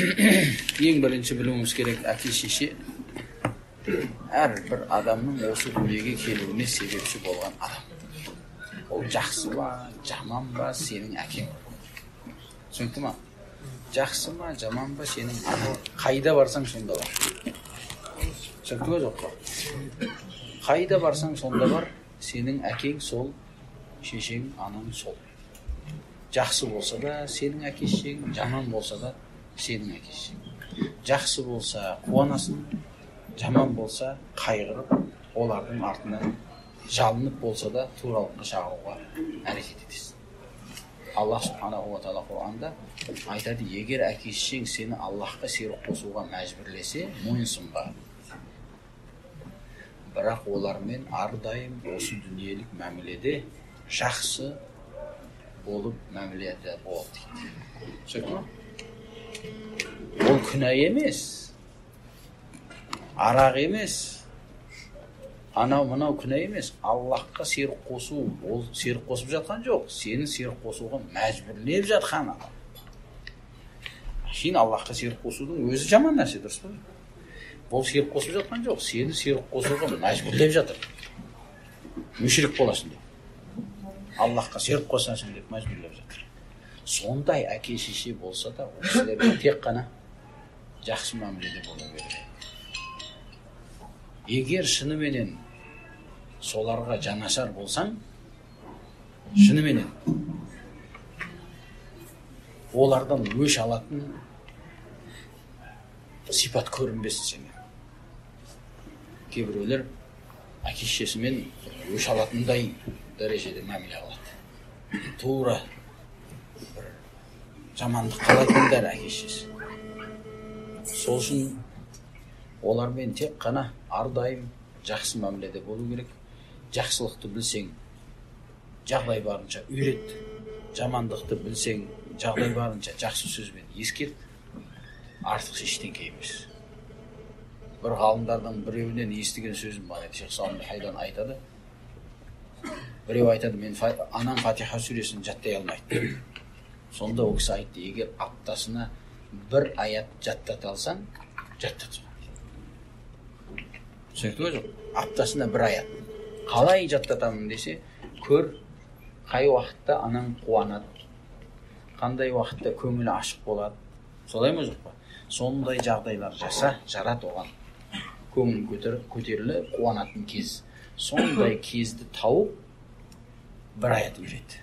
Ең бірінші білуіміз керек, әке шеше әрбір адамның осы дүниеге келуіне себепші болған адам. Ол жақсы ма, жаман ба, сенің әкең. Түсінікті ма? Жақсы ма, жаман ба, сенің анаң. Қайда барсаң сонда бар. Түсінікті ма, жоқ па? Қайда барсаң сонда бар, сенің әкең сол, шешең, анаң сол. Жақсы болса да сенің әке шешең, жаман болса да сенің әке шешең. Жақсы болса қуанасың, жаман болса қайғырып, олардың артынан жалынып болса да туралыққа шақыруға әрекет етесің. Аллах субханаху ва тағала Құранда айтады, егер әке шешең сені Аллахқа серік қосуға мәжбүрлесе, мойынсұнба. Бірақ олармен әрдайым осы дүниелік мәміледе жақсы болып мәміледе бол дейді. Түсінікті ма? Ол күнә емес, арақ емес, анау мынау күнә емес. Аллахқа серік қосу, ол серік қосып жатқан жоқ, сені серік қосуға мәжбүрлеп жатқан адам. Кейін Аллахқа серік қосудың өзі жаман нәрсе, дұрыс па? Ол серік қосып жатқан жоқ, сені серік қосуға мәжбүрлеп жатыр. Мүшрик боласың деп, Аллахқа серік қосасың деп мәжбүрлеп жатыр. Сондай әке шеше болса да, ол кісілерге тек қана жақсы мәміледе бола береді. Егер шыныменен соларға жанашар болсаң, шыныменен олардан өш алатын сипат көрінбесін сенен. Кейбіреулер әке шешесімен өш алатындай дәрежеде мәміле қылады. Тура бір жамандық қалайтындар әке шешесі. Сол үшін олармен тек қана әрдайым жақсы мәміледе болу керек. Жақсылықты білсең, жағдай барынша үйрет. Жамандықты білсең, жағдай барынша жақсы сөзбен ескерт. Артық ештеңе емес. Бір ғалымдардың біреуінен естіген сөзім бар еді. Шейх Салым Хайдан айтады. Біреу айтады, мен анам Фатиха сүресін жаттай алмайды. Сонда ол кісі айтты, егер аптасына бір аят жаттата алсаң, жаттат. Түсінікті ме, жоқ? Аптасына бір аят. Қалай жаттатамын десе, көр, қай уақытта анаң қуанады, қандай уақытта көңілі ашық болады. Солай ма, жоқ па? Сондай жағдайлар жаса, жарат оған. Көңіл көтеріліп, қуанатын кез. Сондай кезді тауып, бір аят үйрет.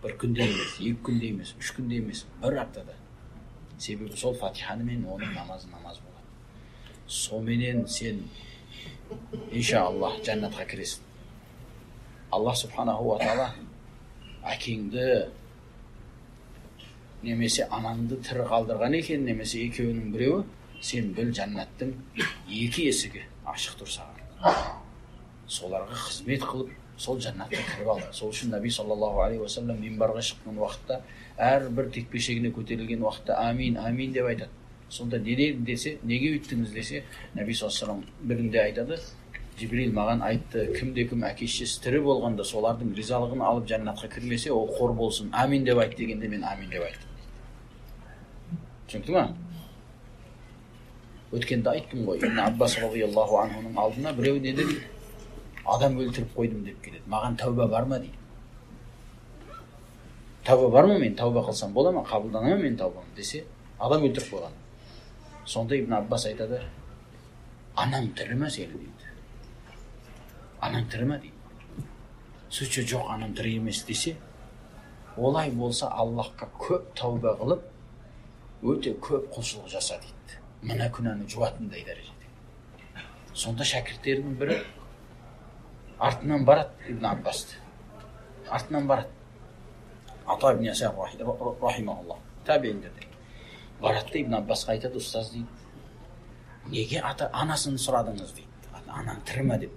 Бір күнде емес, екі күнде емес, үш күнде емес, бір аптада. Себебі сол Фатиханы мен оның намазы намаз болады. Соменен сен иншаллах жәннатқа кіресің. Аллах субханаху ва тағала әкеңді немесе анаңды тірі қалдырған екен, немесе екеуінің біреуі, сен біл, жәннаттың екі есігі ашық тұр саған. Соларға қызмет қылып, сол жәннатқа кіріп ал. Сол үшін Нәби саллаллаху алейхи уассалам минбарға шыққан уақытта, әрбір текпешегіне көтерілген уақытта амин, амин деп айтады. Сонда не деді десе, неге өйттіңіз десе, Нәби саллаллаху алейхи уассалам бірінде айтады, Жибрил маған айтты, кімде кім әке шешесі тірі болғанда солардың ризалығын алып жәннатқа кірмесе, ол қор болсын, амин деп айт дегенде мен амин деп айттым. Түсінікті ма? Өткенде айттым ғой, Ибн Аббас радиаллаху анхуның алдына біреу не деді? Адам өлтіріп қойдым деп келеді. Маған тәуба бар ма дейді. Тәуба бар ма, мен тәуба қылсам бола ма, қабылдана ма мен тәубам десе, адам өлтіріп қойған. Сонда Ибн Аббас айтады, анаң тірі ме сені дейді. Анаң тірі ме дейді. Сөйтсе, жоқ, анам тірі емес десе, олай болса Аллахқа көп тәуба қылып, өте көп құлшылық жаса дейді. Мына күнәні жуатындай дәрежеде. Сонда шәкірттерінің бірі артынан барады Ибн Аббасты. Артынан барады. Ата ибн Ясар рахимахуллах, табииндерден. Барады да Ибн Аббасқа айтады, ұстаз дейді, неге ата анасын сұрадыңыз дейді. Анаң тірі ме деп.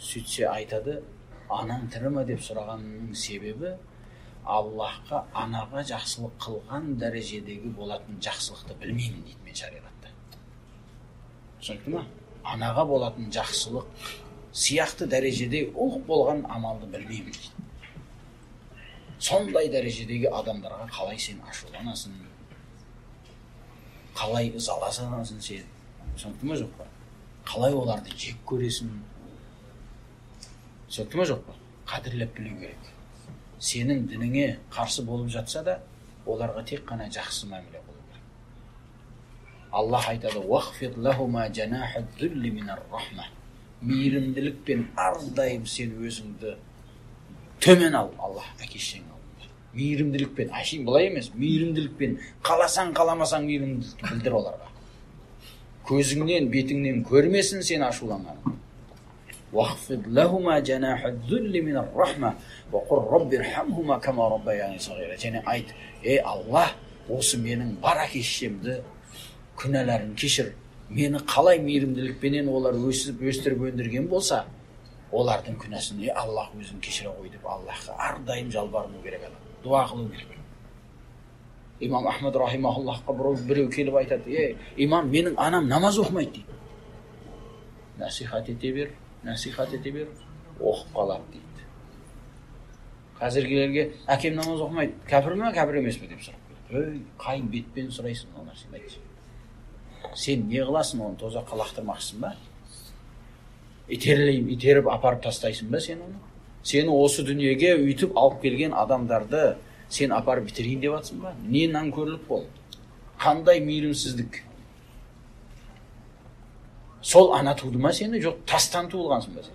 Сөйтсе айтады, анаң тірі ме деп сұрағанның себебі Аллахқа анаға жақсылық қылған дәрежедегі болатын жақсылықты білмеймін дейді мен шариғатта. Түсінікті ма? Анаға болатын жақсылық сияқты дәрежеде ұлық болған амалды білмеймін дейді. Сондай дәрежедегі адамдарға қалай сен ашуланасың, Қалай ызаланасың сен? Түсінікті ме жоқ па? Қалай оларды жек көресің? Түсінікті ме жоқ па? Қадірлеп білу керек. Сенің дініңе қарсы болып жатса да, оларға тек қана жақсы мәміле қылу керек. Аллах айтады: «Уахфид лахума жанахад зулли минар рахма». Мейірімділікпен әрдайым сен өзіңді төмен ал Аллах әке шешеңнің алдында. Мейірімділікпен, әшейін былай емес, мейірімділікпен, қаласаң қаламасаң мейірімділікті білдір оларға. Көзіңнен, бетіңнен көрмесін сен ашуланғаныңды. Уахфид лахума жанахад зулли минар рахма уа құр рабби ирхамхума кама раббаяни сағира. Және айт: ей Аллах, осы менің бар әке шешемді күнәларын кешір. Мені қалай мейірімділікпенен олар өсіп, өстіріп өндірген болса, олардың күнәсін ей Аллах өзің кешіре қой деп Аллахқа әрдайым жалбарыну керек адам, дуа қылу керек. Имам Ахмад рахимахуллахқа біреу келіп айтады: ей имам, менің анам намаз оқымайды дейді. Насихат ете бер, насихат ете бер, оқып қалады дейді. Қазіргілерге әкем намаз оқымайды, кәпір ме, кәпір емес пе деп сұрап келеді. Ей, қай бетпен сұрайсың ол нәрсені, айтшы. Сен не қыласың, оны тозаққа лақтырмақшысың ба? Итеріп апарып тастайсың ба сен оны? Сені осы дүниеге үйтіп алып келген адамдарды сен апарып бітірейін деп жатсың ба? Не нанкөрлік бол? Қандай мейірімсіздік? Сол ана туды ма сені? Жоқ, тастан туылғансың ба сен?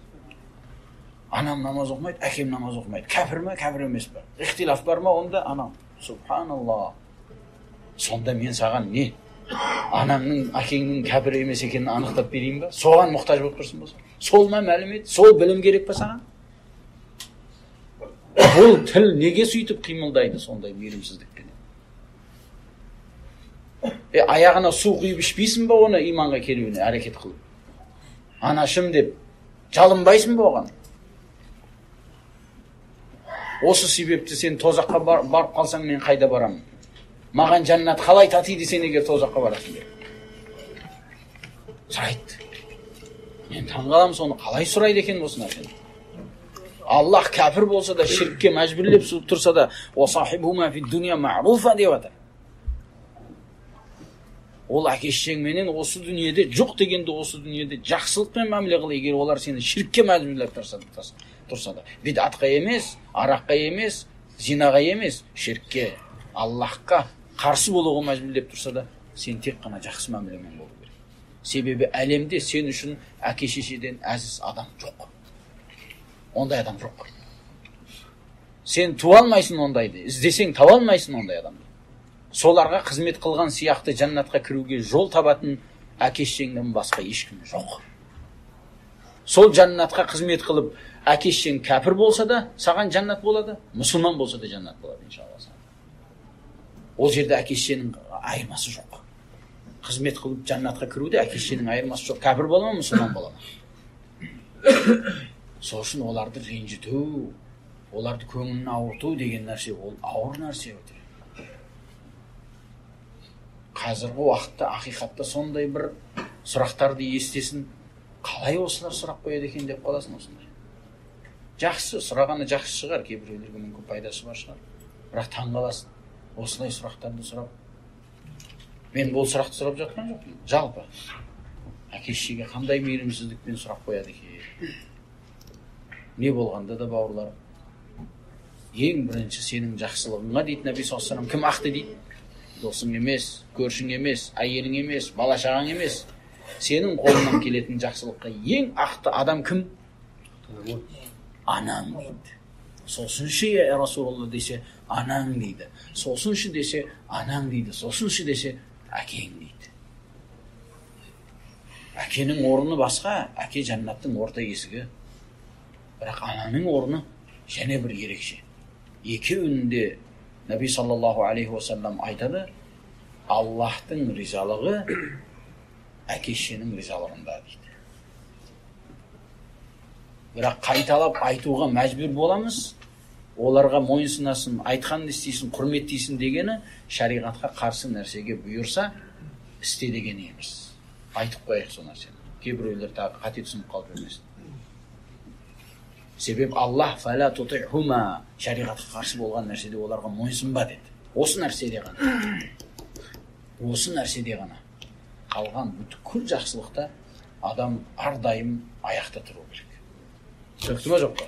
Анам намаз оқымайды, әкем намаз оқымайды. Кәпір ме, кәпір емес пе? Ихтилаф бар ма онда? Анам. Субханалла. Сонда мен саған не? Анаңның, әкеңнің кәпір емес екенін анықтап берейін ба? Соған мұқтаж болып тұрсың ба? Сол ма мәлімет? Сол білім керек па саған? Бұл тіл неге сөйтіп қимылдайды сондай мейірімсіздікпен? Аяғына су құйып ішпейсің ба оны иманға келуіне әрекет қылып? Анашым деп жалынбайсың ба оған? Осы себепті сен тозаққа барып қалсаң, мен қайда барамын? Маған жәннат қалай татиды сен егер тозаққа барасың деп сұрайды. Мен таңғаламын, соны қалай сұрайды екен осы нәрсені? Аллах кәпір болса да, ширкке мәжбүрлеп тұрса да, деп жатыр. Ол әке шешеңменен осы дүниеде жоқ дегенде осы дүниеде жақсылықпен мәміле қыл, егер олар сені ширкке мәжбүрлеп тұрса да. Бидатқа емес, араққа емес, зинаға емес, ширкке, Аллахқа қарсы болуға мәжбүрлеп тұрса да, сен тек қана жақсы мәмілемен болу керек. Себебі әлемде сен үшін әке шешеден әзіз адам жоқ. Ондай адам жоқ. Сен туа алмайсың ондайды, іздесең таба алмайсың ондай адамды. Соларға қызмет қылған сияқты жәннатқа кіруге жол табатын әке шешеңнен басқа ешкім жоқ. Сол жәннатқа қызмет қылып, әке шешең кәпір болса да, саған жәннат болады, мұсылман болса да жәннат болады, иншалла. Ол жерде әке шешенің айырмасы жоқ. Қызмет қылып жәннатқа кіруде әке шешенің айырмасы жоқ. Кәпір бола ма, мұсылман бола ма? Сол үшін оларды ренжіту, оларды көңілін ауырту деген нәрсе, ол ауыр нәрсе өте. Қазіргі уақытта ақиқатта сондай бір сұрақтарды естесін, қалай осылар сұрақ қояды екен деп қаласың осындай. Жақсы, сұрағаны жақсы шығар, кейбіреулерге мүмкін пайдасы бар шығар. Бірақ таң қаласың, осылай сұрақтарды сұрап. Мен бұл сұрақты сұрап жатқан жоқпын, жалпы. Әке шешеге қандай мейірімсіздікпен сұрақ қояды екен? Не болғанда да бауырлар, ең бірінші сенің жақсылығыңа дейді Нәби саллаллаху алейхи вассалам, кім ақты дейді? Досың емес, көршің емес, әйелің емес, бала шағаң емес. Сенің қолыңнан келетін жақсылыққа ең ақты адам кім? Анаң дейді. Сосын ше, я Расулалла десе, анаң дейді. Сосын ше десе, анаң дейді. Сосын ше десе, әкең дейді. Әкенің орны басқа, әке жәннаттың орта есігі. Бірақ ананың орны және бір ерекше. Екеуінде Нәби саллаллаху алейхи уассалам айтады, Аллахтың ризалығы әке шешенің ризалығында дейді. Бірақ қайталап айтуға мәжбүр боламыз, оларға мойынсынасын, айтқанын істейсің, құрметтейсің дегені шариғатқа қарсы нәрсеге бұйырса, істе дегені емес. Айтып қояйық сол нәрсені. Кейбіреулер тағы қате түсініп қалып жүрмесін. Себеп Аллах фәлә тути'хума, шариғатқа қарсы болған нәрседе оларға мойынсынба деді. Осы нәрседе ғана. Осы нәрседе ғана қалған бүткіл жақсылықта адам әрдайым аяқта тұру керек. Түсінікті ма, жоқ па?